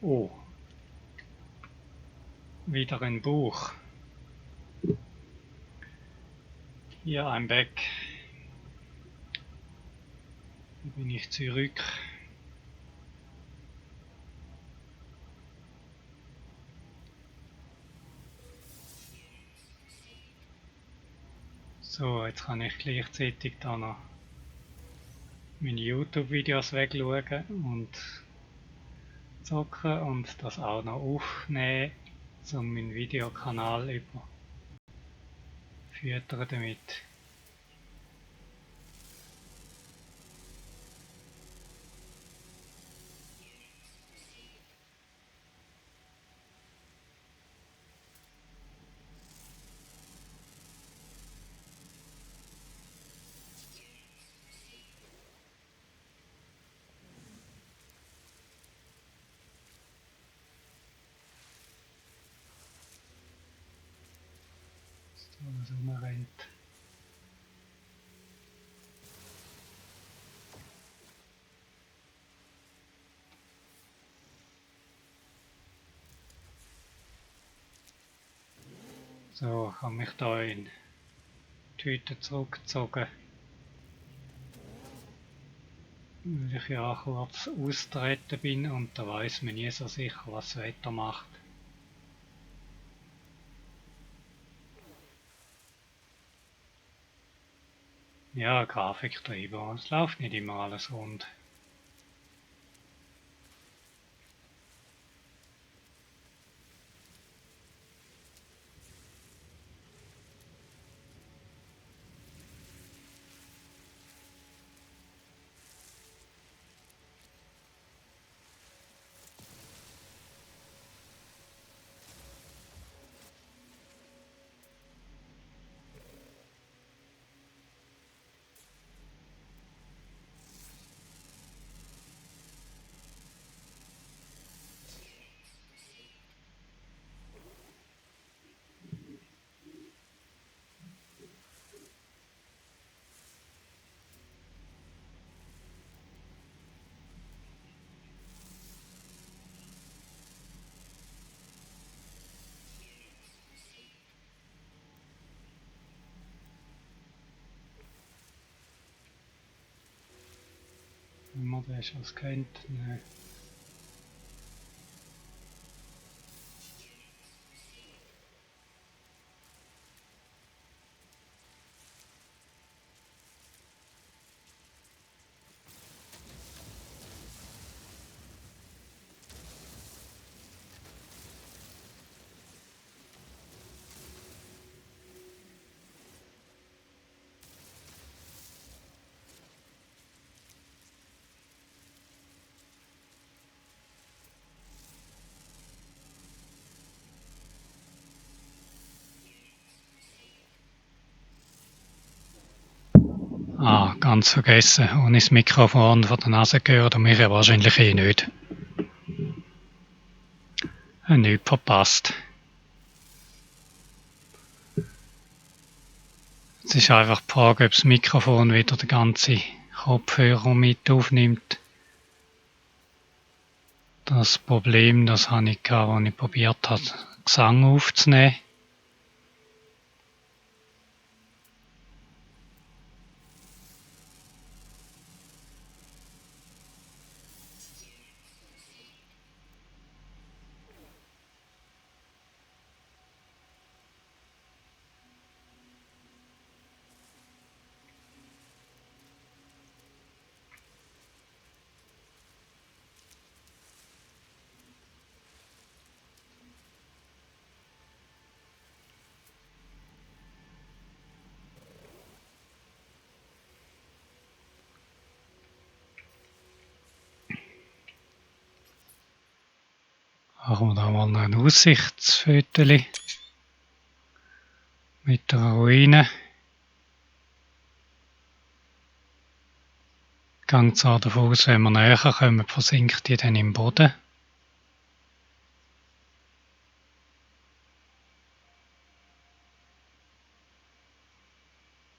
Oh, wieder ein Buch. Hier, I'm back. Hier bin ich zurück. So, jetzt kann ich gleichzeitig da noch meine YouTube-Videos wegschauen und zocken und das auch noch aufnehmen, um meinen Videokanal überfüttern damit. So, was rumrennt. So, ich habe mich da in die Hütte zurückgezogen, weil ich ja kurz austreten bin und da weiss man nie so sicher, was das Wetter macht. Ja, Grafiktreiber, es läuft nicht immer alles rund. Wenn man das schon kennt, ne. Ah, ganz vergessen, ohne das Mikrofon von der Nase gehört und mich ja wahrscheinlich eh nicht. Nichts verpasst. Es ist einfach die Frage, ob das Mikrofon wieder den ganzen Kopfhörer mit aufnimmt. Das Problem, das hatte ich gehabt, als ich probiert habe, Gesang aufzunehmen. Machen wir da mal noch ein Aussichtsfoto mit der Ruine. Ich gehe zwar davon aus, wenn wir näher kommen, versinkt die dann im Boden.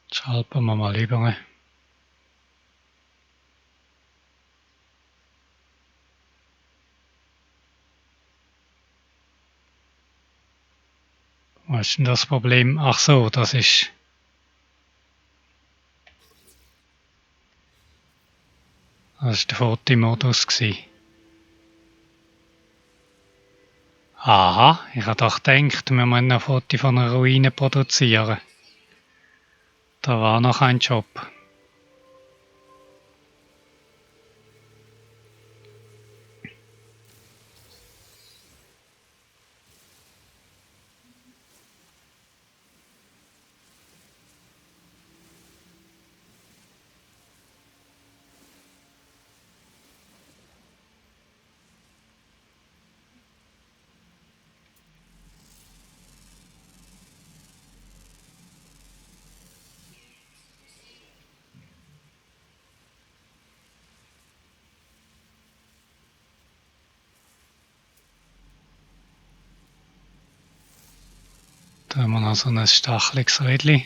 Jetzt schalten wir mal über. Was ist denn das Problem? Ach so, das ist der Fotomodus gsi. Aha, ich habe doch gedacht, wir müssen ein Foto von einer Ruine produzieren. Da war noch ein Job. Da haben wir noch so ein stacheliges Rädchen.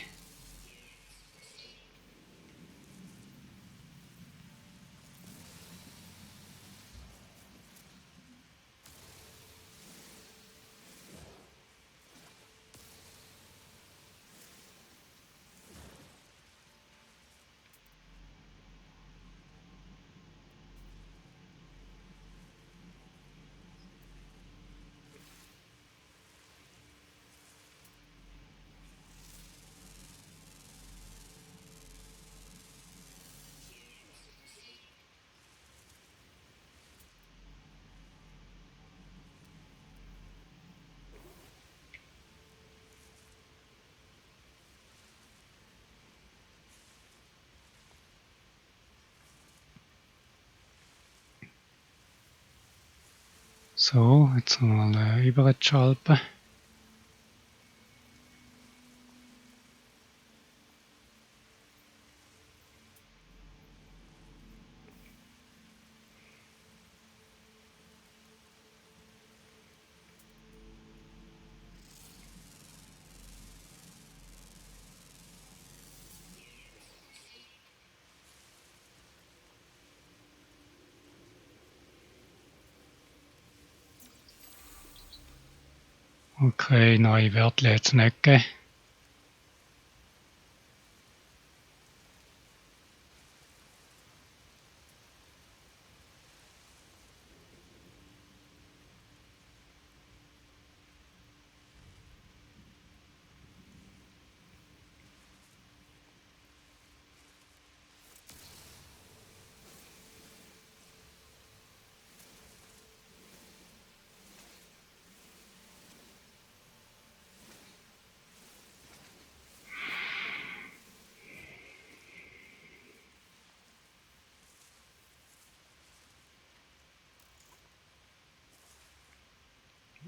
So, jetzt mal überschalten. Okay, neue Wörter jetzt nicht gegeben.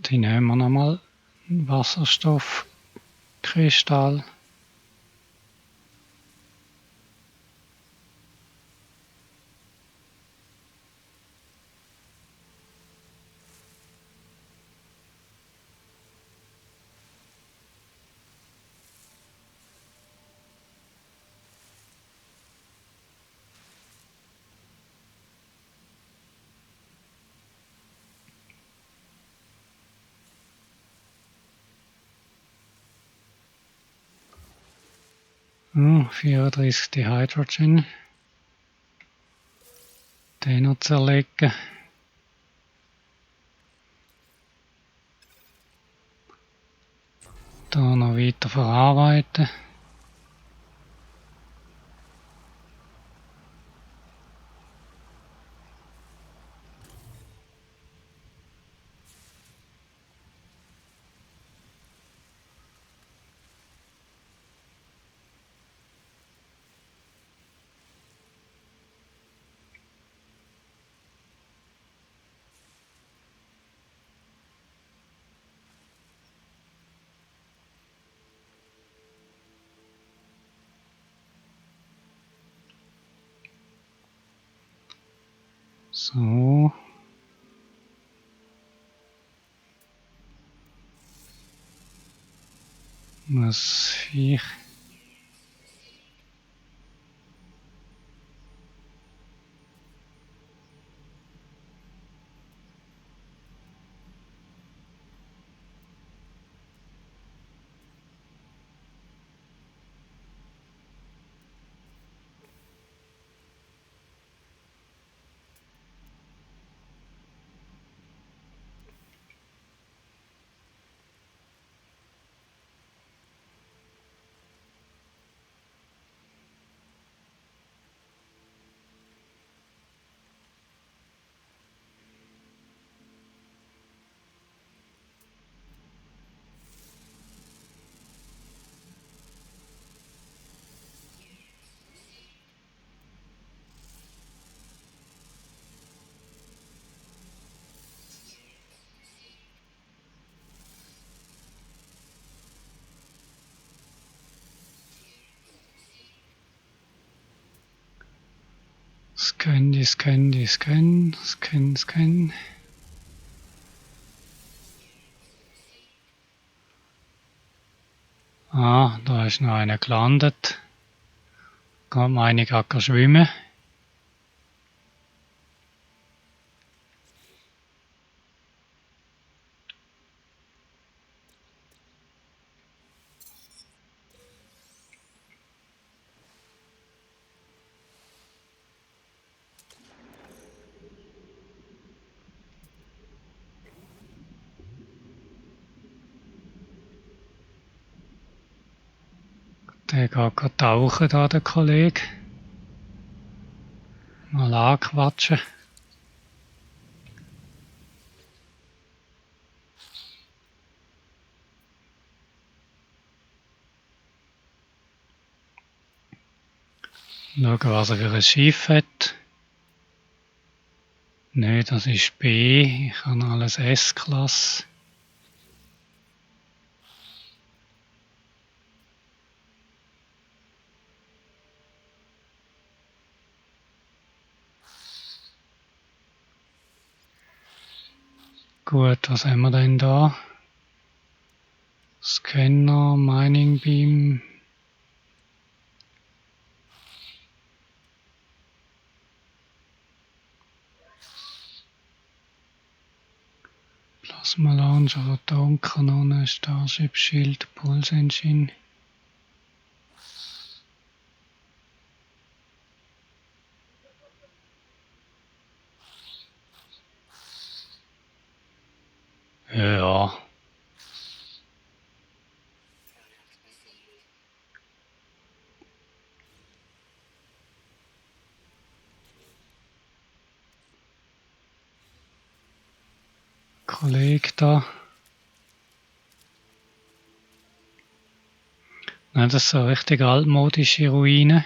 Die nehmen wir nochmal Wasserstoffkristall. Oh, 34 Dihydrogen. Den noch zerlegen. Da noch weiter verarbeiten. So. Das Viech. Scan. Ah, da ist noch einer gelandet. Gerade meine ich gerade schwimmen. Der geht gerade tauchen, da, der Kollege. Mal anquatschen. Schauen, was er für ein Schiff hat. Nein, das ist B. Ich habe alles S-Klasse. Gut, was haben wir denn da? Scanner, Mining Beam. Plasma Launcher, Photonkanone, Starship Shield, Pulse Engine. Ja. Kollege da. Nein, das sind so richtig altmodische Ruinen.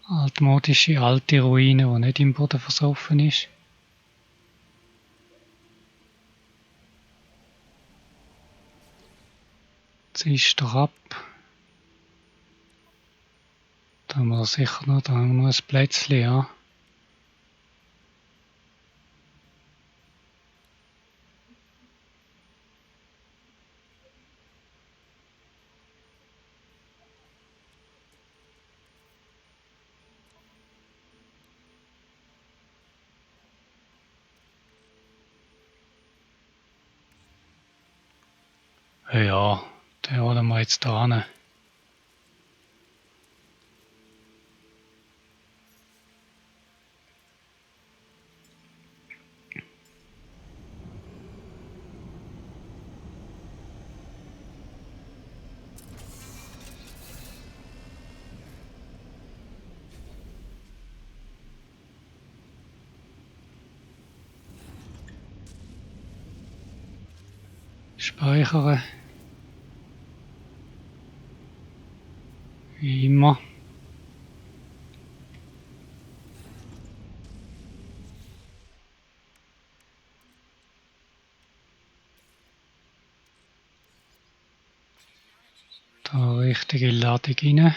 Altmodische alte Ruine, die nicht im Boden versoffen ist. Jetzt ist doch ab. Da haben wir sicher noch, da haben wir noch ein Plätzchen, ja. Ja, den holen wir jetzt da hin. Speichern. Wie immer. Da richtige Ladung rein.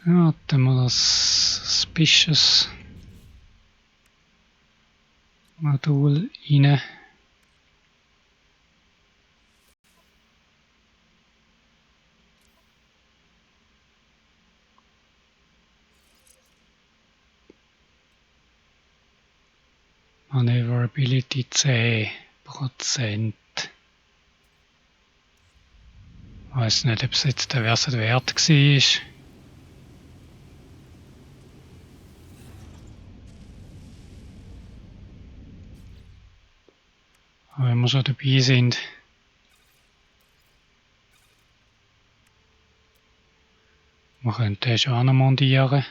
Ja, dann wir das Suspicious Modul rein. Maneuverability 10%. Ich weiß nicht, ob es jetzt der Wert war. Aber wenn wir schon dabei sind, wir können den schon anmontieren.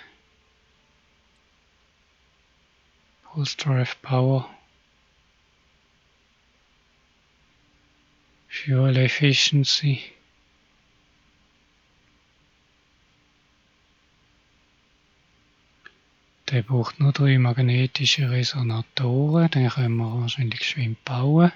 Drive Power, Fuel Efficiency, der braucht nur 3 magnetische Resonatoren, den können wir wahrscheinlich geschwind bauen.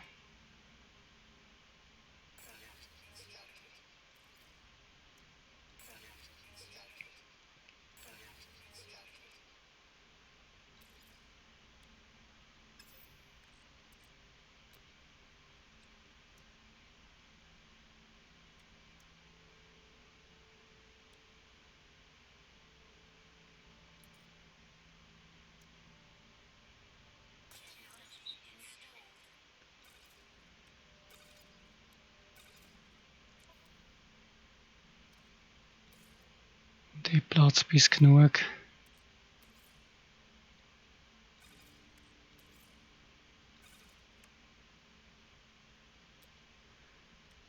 Die Platz bis genug.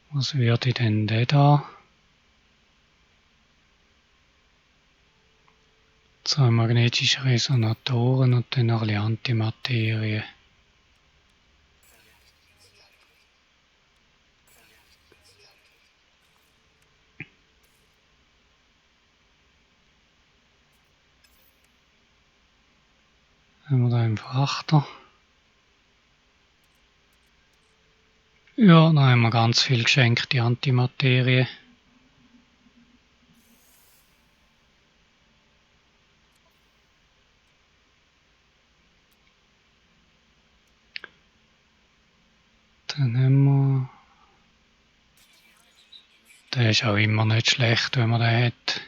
Was würde denn der da? 2 magnetische Resonatoren und dann noch ein bisschen Antimaterie. Haben wir da einen Frachter? Ja, da haben wir ganz viel geschenkte Antimaterie. Dann haben wir... Der ist auch immer nicht schlecht, wenn man den hat.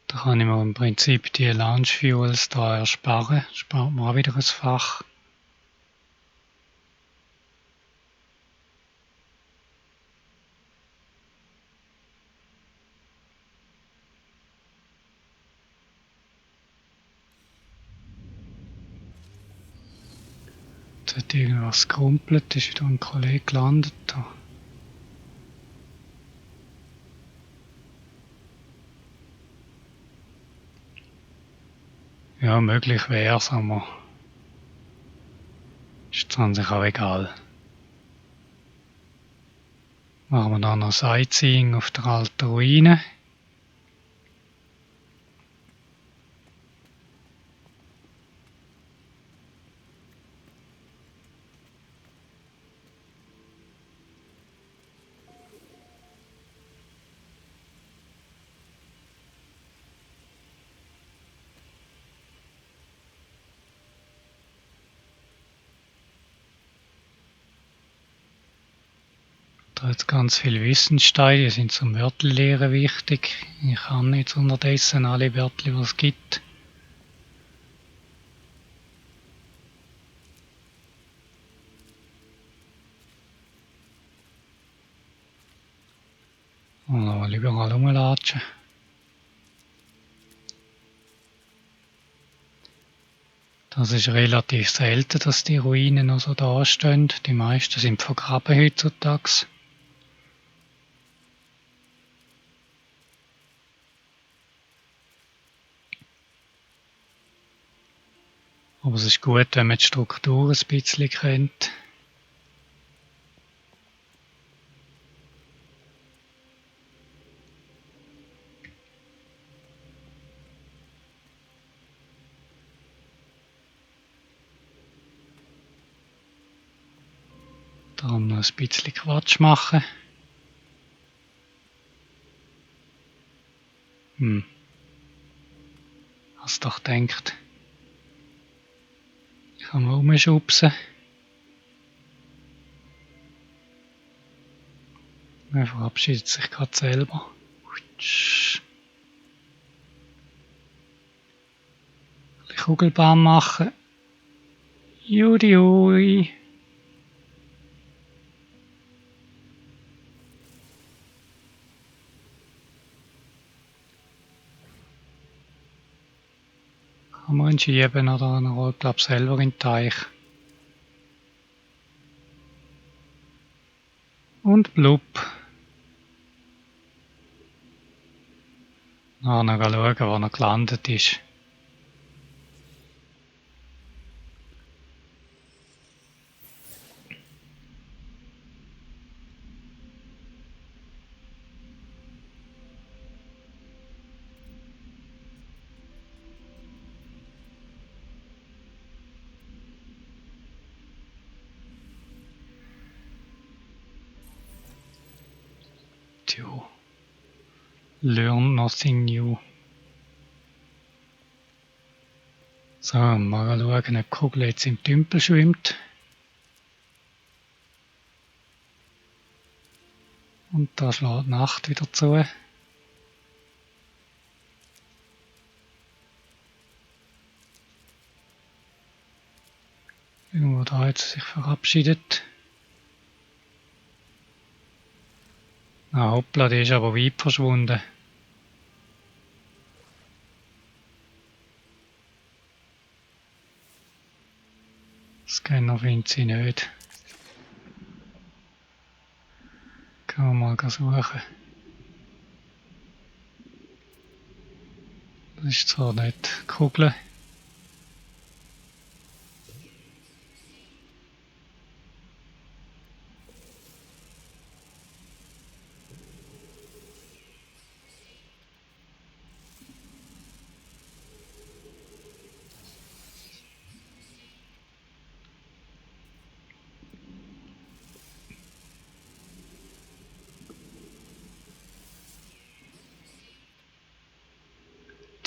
Da kann ich mir im Prinzip die Launch Fuels da ersparen. Spart man auch wieder ein Fach. Jetzt hat irgendwas gerumpelt, ist wieder ein Kollege gelandet da. Ja, möglich wäre es, aber ist an sich auch egal. Machen wir dann noch Sightseeing auf der alten Ruine. Da jetzt ganz viele Wissenssteine, die sind zum Wörterlehren wichtig. Ich kann jetzt unterdessen alle Wörter, die es gibt. Und mal überall rumlatschen. Das ist relativ selten, dass die Ruinen noch so da stehen. Die meisten sind vergraben heutzutage. Aber es ist gut, wenn man die Struktur ein bisschen kennt. Darum noch ein bisschen Quatsch machen. Hast doch gedacht, ich kann mal rumschubsen. Er verabschiedet sich gerade selber. Ein bisschen Kugelbahn machen. Judi ui. Kann man ihn schieben oder er rollt, glaube ich, selber in den Teich. Und blub. Noch schauen, wo er gelandet ist. Tja. Learn nothing new. So, mal schauen, ob die Kugel jetzt im Tümpel schwimmt. Und da schlägt die Nacht wieder zu. Irgendwo da hat sie sich verabschiedet. Ah, hoppla, die ist aber weit verschwunden. Scanner findet sie nicht. Kann man mal suchen. Das ist zwar nicht die Kugel.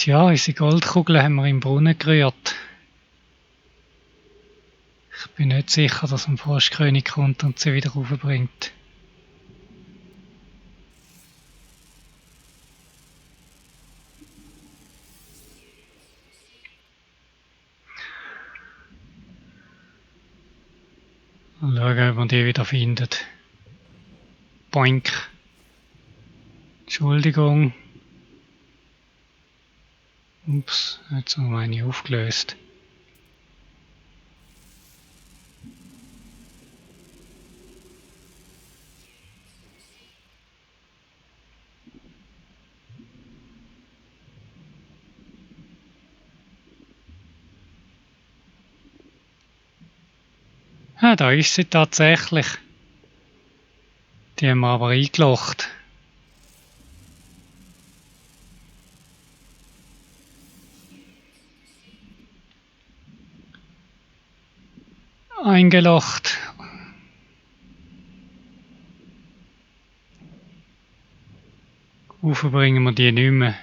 Tja, unsere Goldkugel haben wir im Brunnen gerührt. Ich bin nicht sicher, dass ein Frostkönig kommt und sie wieder raufbringt. Mal schauen, ob man die wieder findet. Boink. Entschuldigung. Ups, jetzt haben wir eine aufgelöst. Ah, da ist sie tatsächlich. Die haben wir aber eingelocht. Eingelocht. Aufbringen wir die nicht mehr.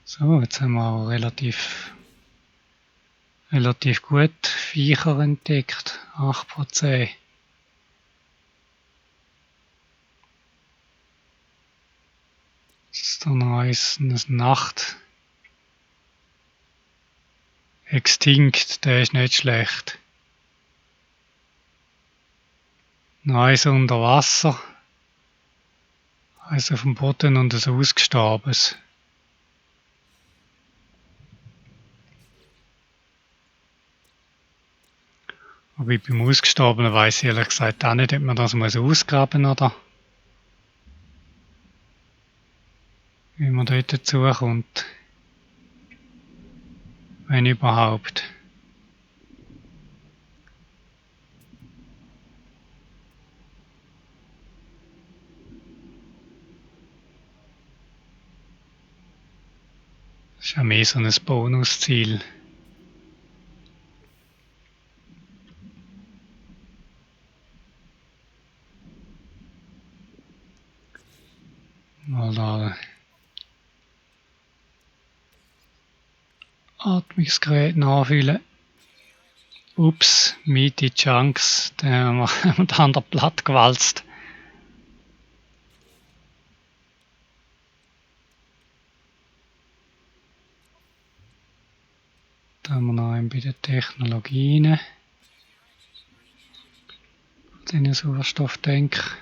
So, jetzt haben wir auch relativ gut Viecher entdeckt. 8%. Das ist dann eins, eine Nacht. Extinct, der ist nicht schlecht. Eins unter Wasser. Eins auf dem Boden und ein ausgestorbenes. Aber beim Ausgestorbenen weiss ich ehrlich gesagt auch nicht, ob man das ausgraben muss oder wie man dort dazukommt. Wenn überhaupt. Das ist ja mehr so ein Bonusziel. Mal da Atmungsgerät nachfüllen. Ups, Meaty Chunks, den haben wir an der Platte gewalzt. haben wir noch einen bei den Technologien. Den Sauerstofftank.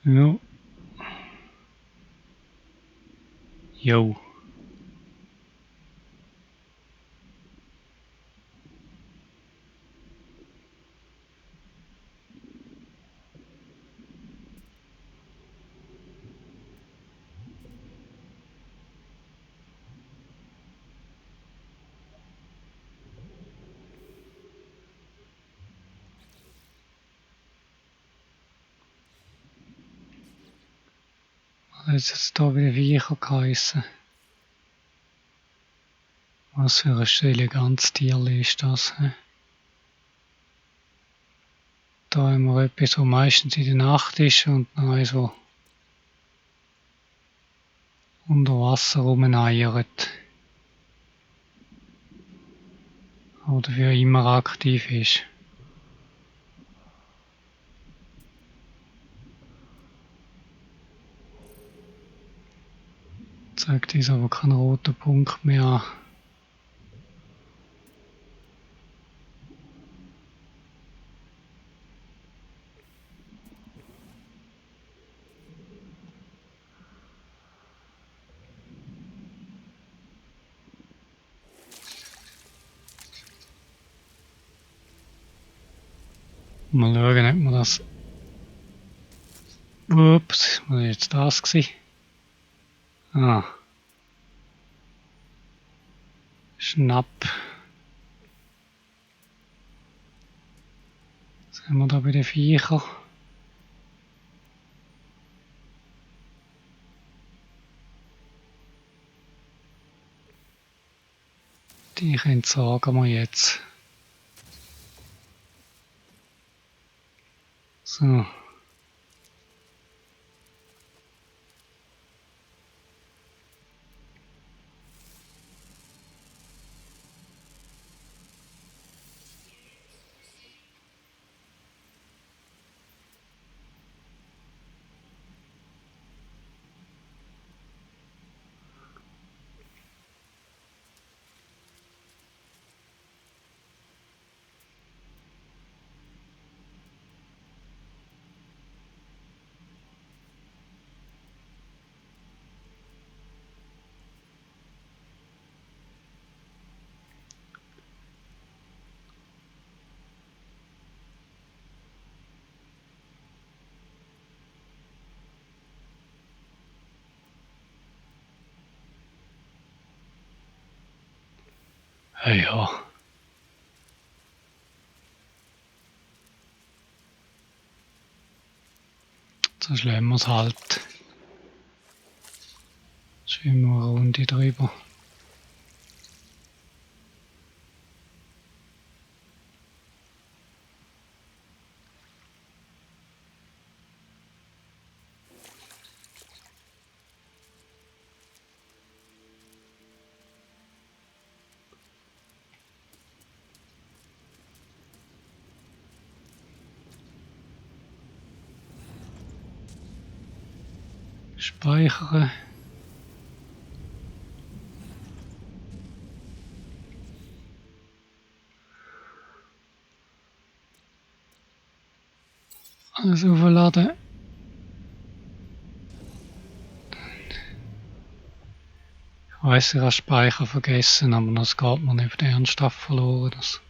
Ja. Jo. Was hat es da wieder Viecher geheissen? Was für ein elegantes Tierli ist das? He? Da haben wir etwas, was meistens in der Nacht ist und noch eins, das unter Wasser rumeiert. Oder für immer aktiv ist. Zeigt uns aber keinen roten Punkt mehr an. Mal schauen, ob wir das... Ups, was war jetzt das gewesen? Ah. Schnapp. Was haben wir da bei den Viechern? Die entsorgen wir jetzt. So. Ja. So schlägen wir es halt. Schwimmen wir eine Runde drüber. Speichern. Alles aufladen. Ich weiss, ich habe Speicher vergessen, aber das geht mir nicht ernsthaft verloren. Das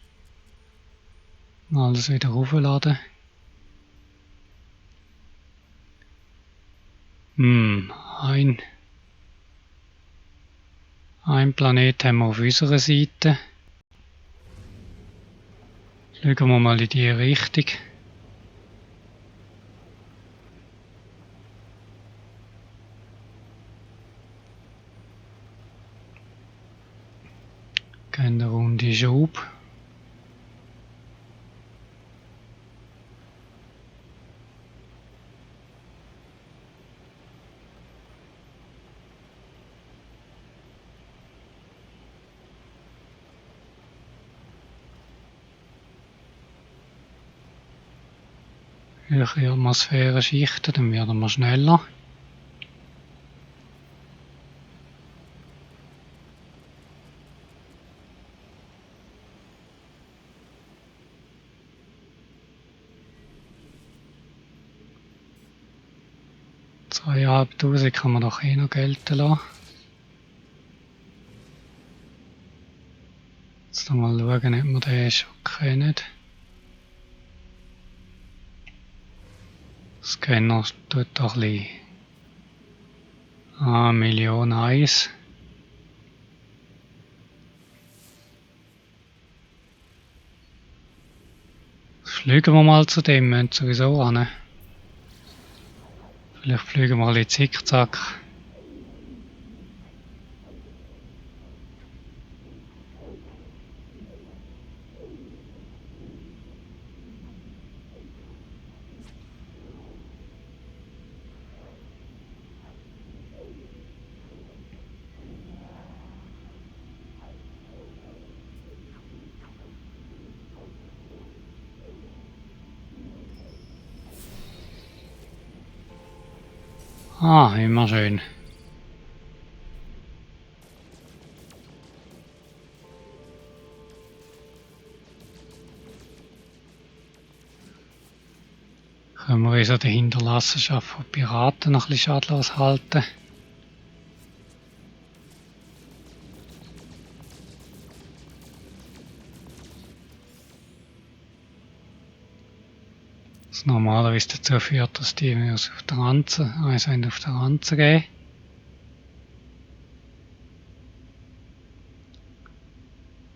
alles wieder aufladen. Ein Planet haben wir auf unserer Seite. Schauen wir mal in die Richtung. Gehen eine Runde Schub. höhere Atmosphärenschichten, dann werden wir schneller. $2'500 kann man doch eh noch gelten lassen. Jetzt mal schauen, ob wir den schon kennen. Scanner tut doch ein bisschen. Million 1. Fliegen wir mal zu dem, müssen sowieso hin. Vielleicht fliegen wir ein bisschen zickzack. Immer schön. Können wir uns an der Hinterlassenschaft von Piraten noch ein bisschen schadlos halten. Was normalerweise dazu führt, dass die uns auf der Ranze, auf der Ranze gehen.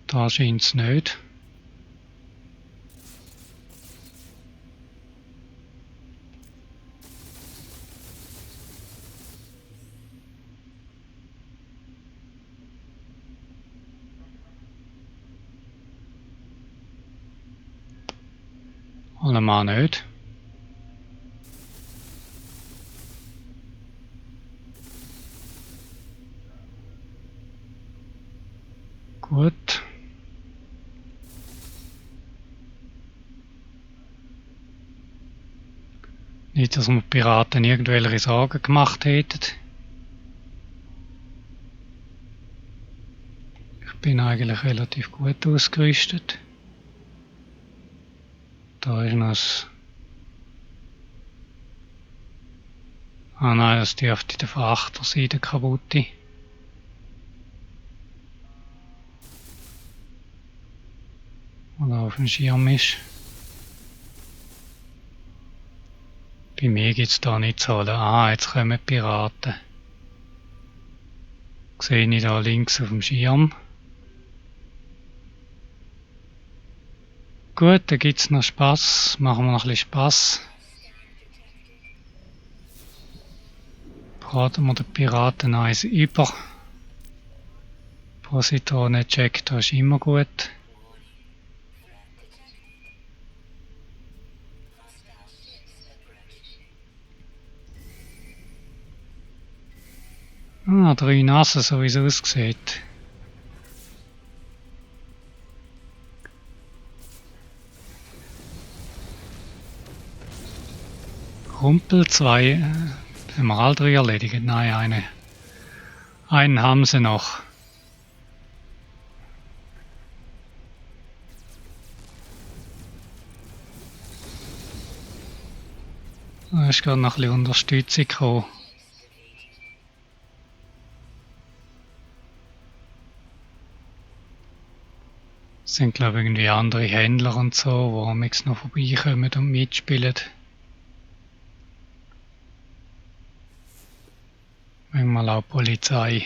Da scheint es nicht. Allemal nicht. Gut. Nicht, dass wir Piraten irgendwelche Sorgen gemacht hätten. Ich bin eigentlich relativ gut ausgerüstet. Da ist noch das. Nein, das dürfte der Frachter sein, der kaputte. Oder auf dem Schirm ist. Bei mir gibt es da nicht so. Jetzt kommen Piraten. Sehe ich da links auf dem Schirm. Gut, da gibt es noch Spaß. Machen wir noch ein bisschen Spaß. Braten wir den Piraten eins über. Positron-Check, das ist immer gut. Ah, 3 Nassen, so wie es aussieht. Rumpel 2, haben wir alle 3 erledigt? Nein, einen haben sie noch. Da ist gerade noch ein bisschen Unterstützung gekommen. Es sind, glaube ich, irgendwie andere Händler und so, die jetzt noch vorbeikommen und mitspielen. Manchmal auch Polizei.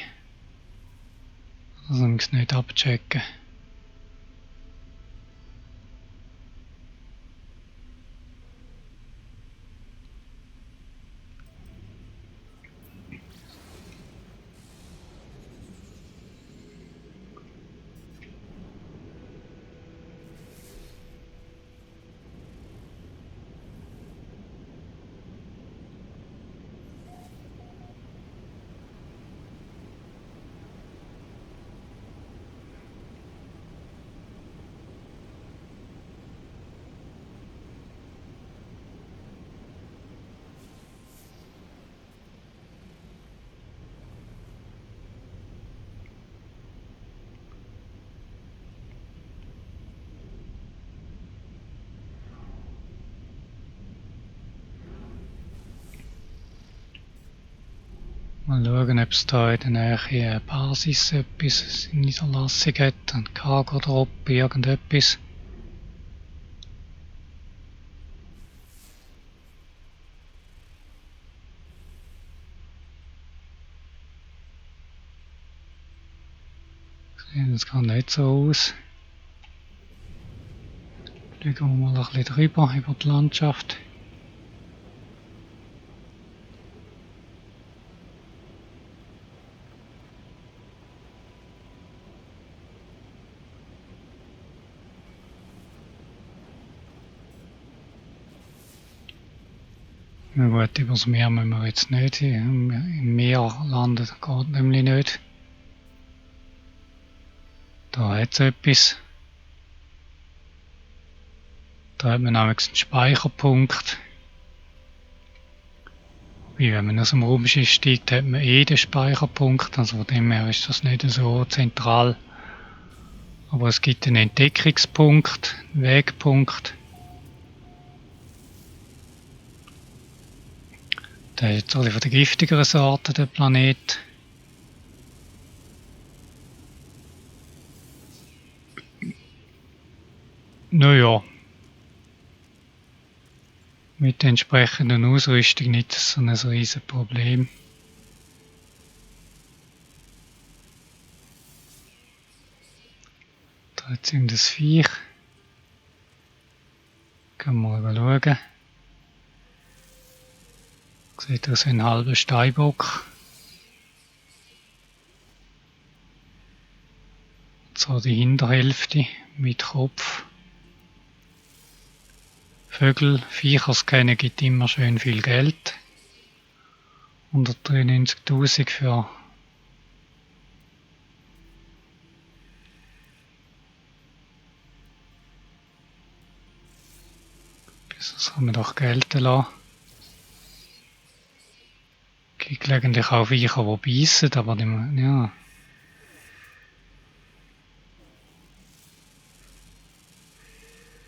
Also wir es nicht abchecken. Mal schauen, ob es da in der Nähe eine Basis etwas in Niederlassung hat, ein Cargo-Drop, irgendetwas. Sieht jetzt gar nicht so aus. Schauen wir mal ein bisschen drüber, über die Landschaft. Ja gut, übers Meer müssen wir jetzt nicht. Im Meer landen geht nämlich nicht. Da hat es etwas. Da hat man nämlich einen Speicherpunkt. Wie wenn man aus dem Raumschiff steigt, hat man den Speicherpunkt. Also von dem her ist das nicht so zentral. Aber es gibt einen Entdeckungspunkt, einen Wegpunkt. Der ist jetzt alle von den giftigeren Sorten, der Planet. Naja, mit der entsprechenden Ausrüstung nicht so ein riesen Problem. Da hat es irgendein Viech. Können wir mal schauen. Sieht aus wie ein halber Steinbock. So die Hinterhälfte mit Kopf. Vögel, Viecher kennen gibt immer schön viel Geld. 193.000 für das kann man doch gelten lassen. Es gibt gelegentlich auch Viecher, die beißen, aber die, ja.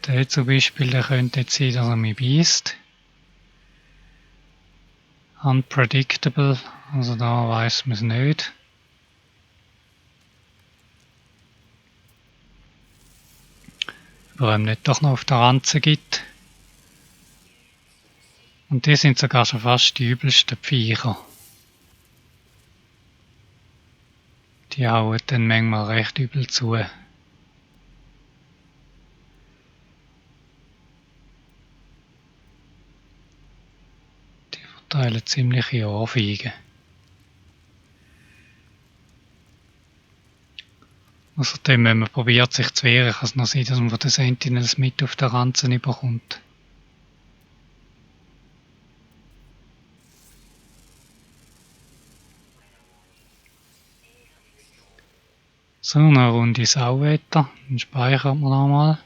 Der zum Beispiel, der könnte jetzt sein, dass er mich beißt. Unpredictable, also da weiss man es nicht. Ob er ihm nicht doch noch auf der Ranze gibt. Und die sind sogar schon fast die übelsten Viecher. Die hauen dann manchmal recht übel zu. Die verteilen ziemliche Ohrfeigen. Außerdem, wenn man probiert sich zu wehren, kann es noch sein, dass man von den Sentinels mit auf der Ranze überkommt. So, eine Runde Sauwetter. Dann speichern wir nochmal.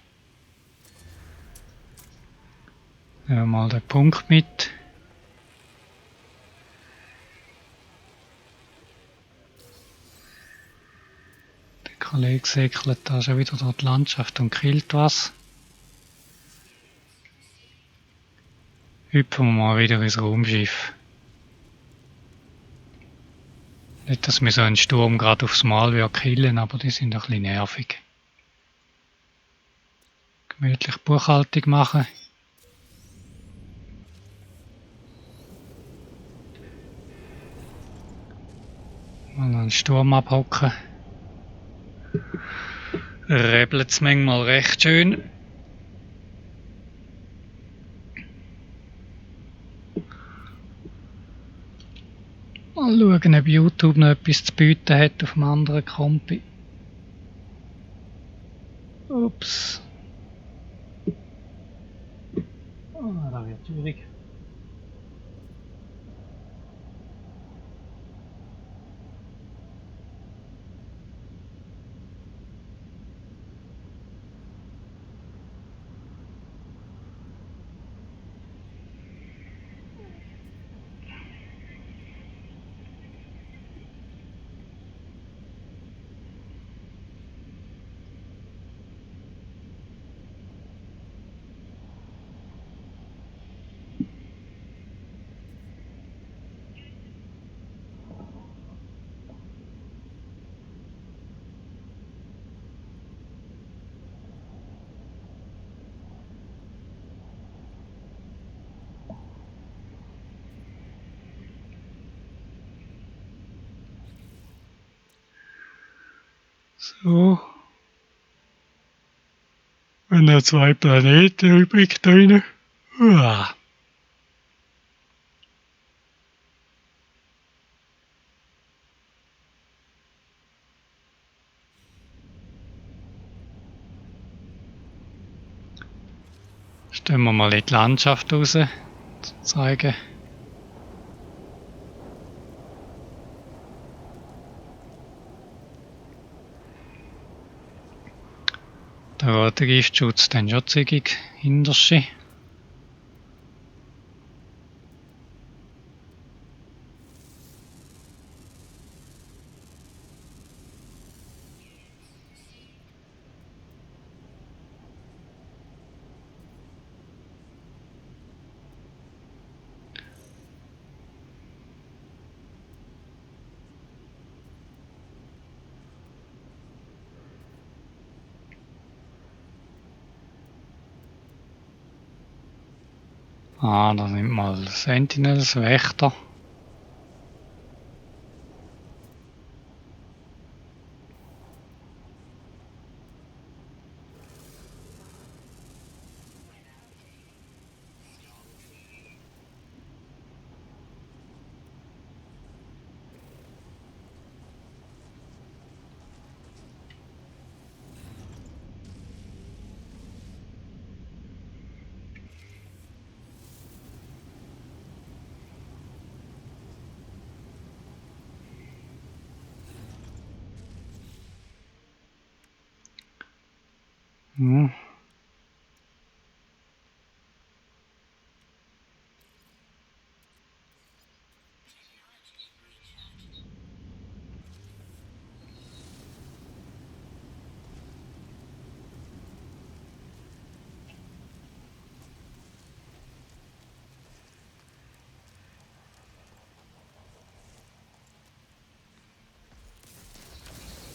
Nehmen wir mal den Punkt mit. Der Kollege säckelt da schon wieder durch die Landschaft und killt was. Hüpfen wir mal wieder ins Raumschiff. Nicht, dass wir so einen Sturm gerade aufs Mal killen, aber die sind ein bisschen nervig. Gemütlich Buchhaltung machen. Mal einen Sturm abhocken. Rebelt es manchmal recht schön. Mal schauen, ob YouTube noch etwas zu bieten hat auf dem anderen Kompi. Ups. Das wird schwierig. So. Und noch 2 Planeten übrig drin. Uah. Stellen wir mal in die Landschaft raus, zu zeigen. Der rote Giftschutz dann schon zügig hinterschi. Ah, da nimmt mal Sentinels, Wächter. Hm.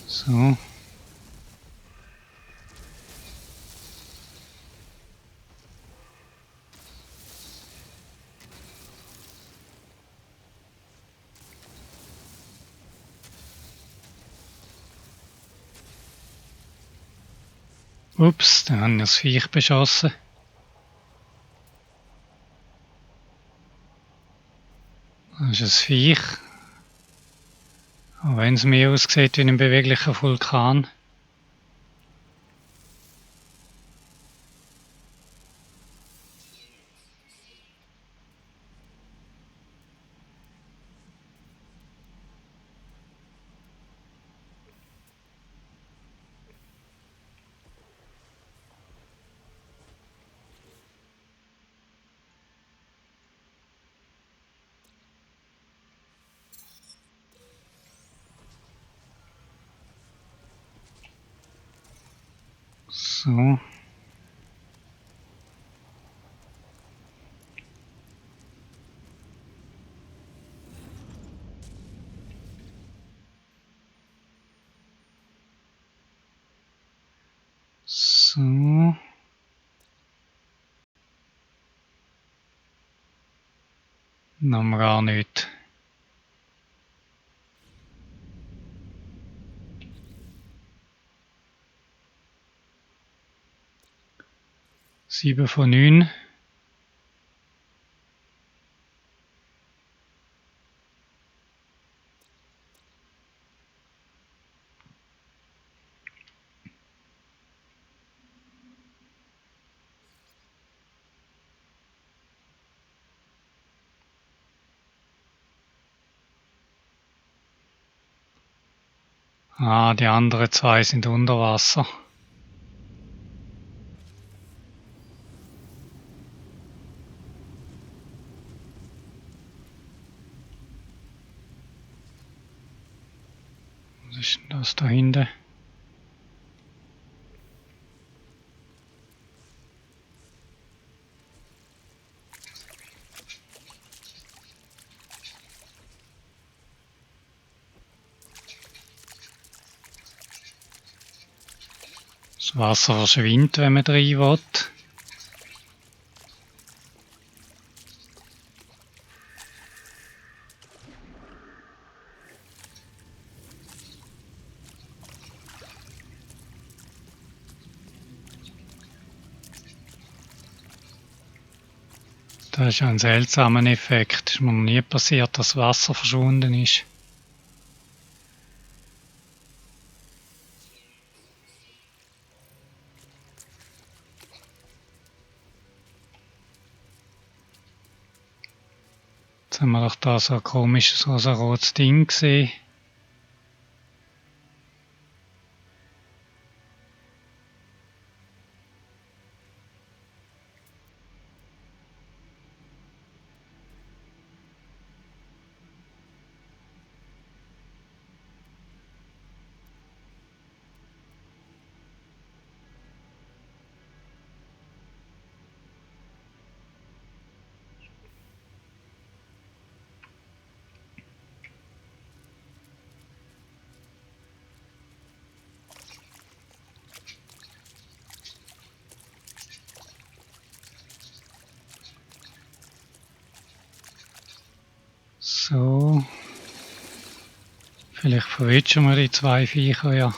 So. Ups, da haben wir das Viech beschossen. Das ist ein Viech. Auch wenn es mehr aussieht wie ein beweglicher Vulkan. So. So. Dann haben wir gar nicht. Sieben von 9. Ah, die anderen 2 sind unter Wasser. Was ist denn das da hinten? Das Wasser verschwindet, wenn man rein will. Das ist ein seltsamer Effekt. Es ist mir noch nie passiert, dass Wasser verschwunden ist. Jetzt haben wir doch da so ein komisches rosa-rotes Ding gesehen. So. Vielleicht verwischen wir die zwei Viecher ja.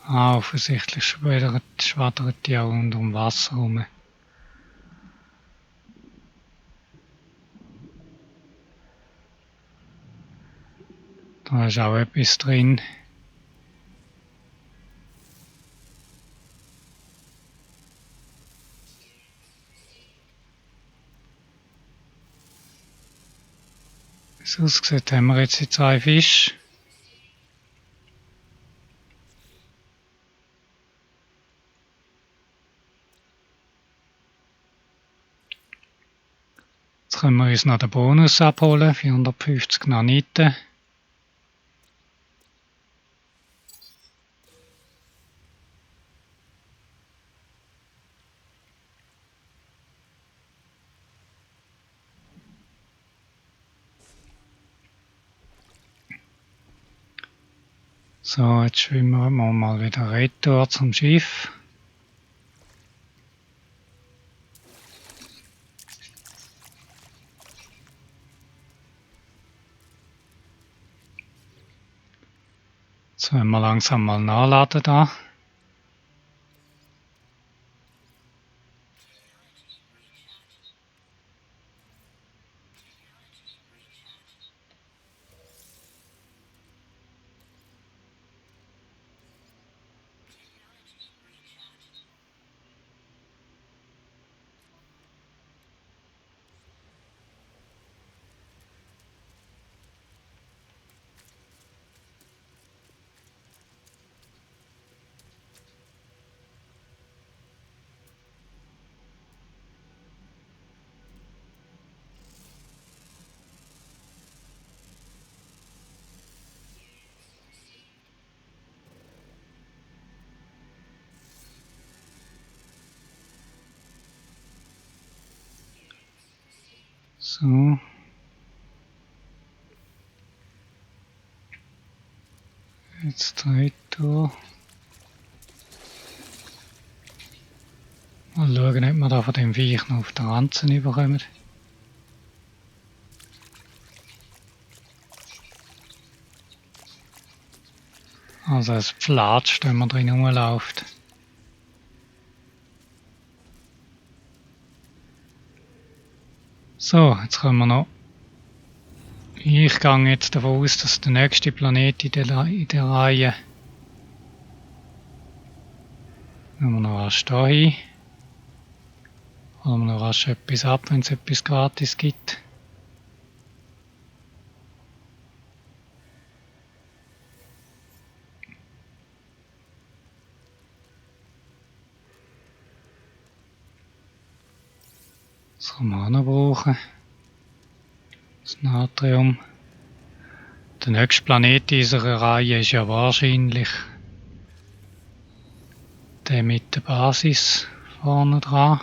Offensichtlich schwaddert die auch unter dem Wasser rum. Da ist auch etwas drin. Wie es aussieht, haben wir jetzt die zwei Fische. Jetzt können wir uns noch den Bonus abholen, 450 Naniten. So, jetzt schwimmen wir mal wieder retour zum Schiff. Jetzt wollen wir langsam mal nachladen da. So. Jetzt retour. Mal schauen, ob wir da von dem Viech noch auf der Ranzen überkommen. Also es flatscht, wenn man drin rumläuft. So, jetzt können wir noch. Ich gehe jetzt davon aus, dass der nächste Planet in der Reihe. Wenn wir noch rasch da hin. Holen wir noch rasch etwas ab, wenn es etwas gratis gibt. Das kann man auch noch brauchen. Das Natrium. Der nächste Planet dieser Reihe ist ja wahrscheinlich der mit der Basis vorne dran.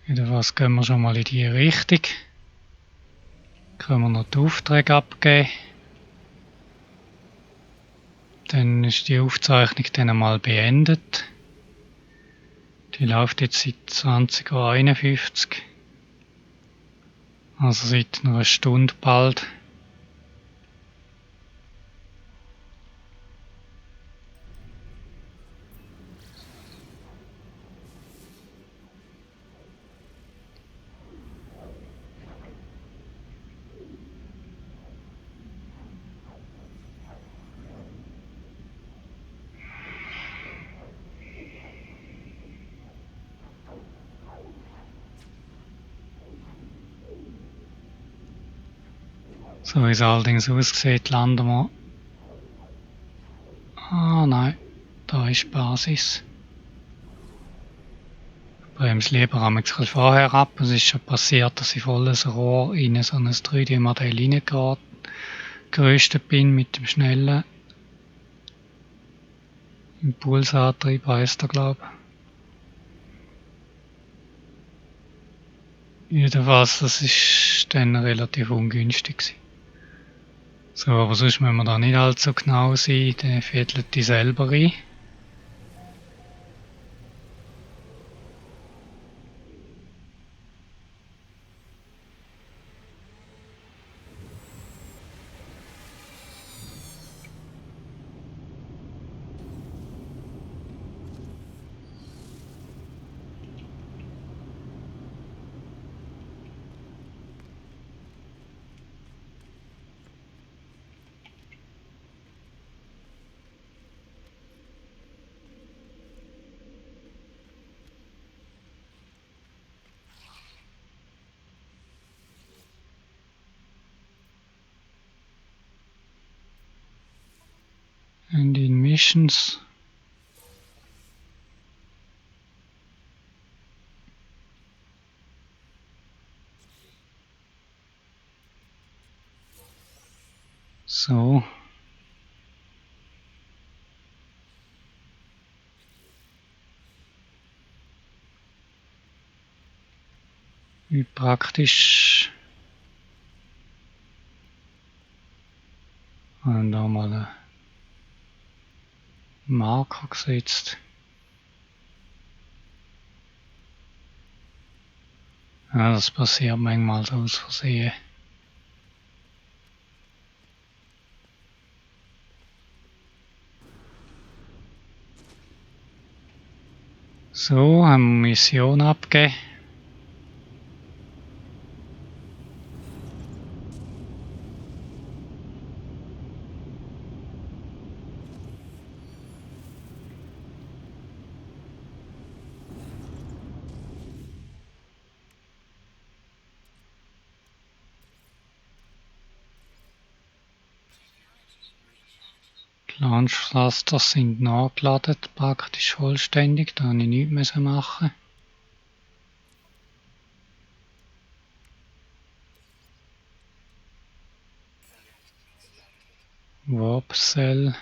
Jedenfalls gehen wir schon mal in die Richtung. Können wir noch die Aufträge abgeben. Dann ist die Aufzeichnung dann einmal beendet. Die läuft jetzt seit 20:51 Uhr. Also seit einer Stunde bald. So wie es allerdings aussieht, landen wir. Ah nein, da ist die Basis. Ich bremse lieber ein bisschen vorher ab. Es ist schon passiert, dass ich volles Rohr in so ein 3D-Modell reingerüstet bin mit dem schnellen Impulsantrieb, heisst er, glaube ich. Jedenfalls, das ist dann relativ ungünstig gewesen. So, aber sonst müssen wir da nicht allzu genau sein, der fädelt die selber rein. And in missions. So. Wie praktisch. Und da mal einen Marker gesetzt. Ja, das passiert manchmal so aus Versehen. So, haben wir Mission abgegeben. Die Launch-Clusters sind nachgeladen, praktisch vollständig, da habe ich nichts machen. Warp Cell.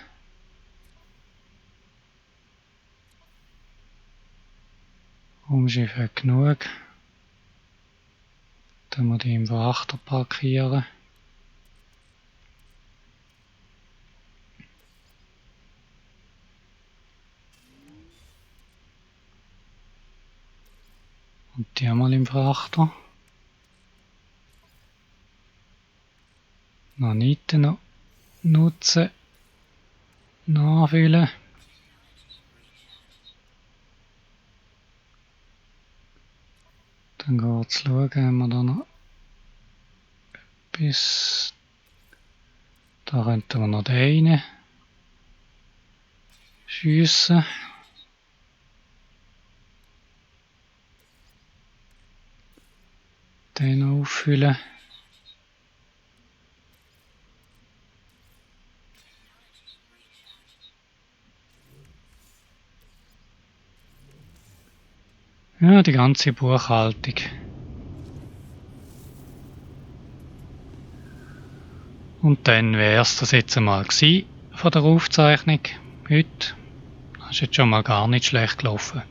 Raumschiff hat genug. Dann wir die im Beachter parkieren. Und die einmal im Frachter. Noch nicht noch nutzen. Nachfüllen. Dann geht es schauen, haben wir da noch bis. Da könnten wir noch den rein schiessen. Den auffüllen. Ja, die ganze Buchhaltung. Und dann wäre es das jetzt einmal gewesen von der Aufzeichnung heute. Das ist jetzt schon mal gar nicht schlecht gelaufen.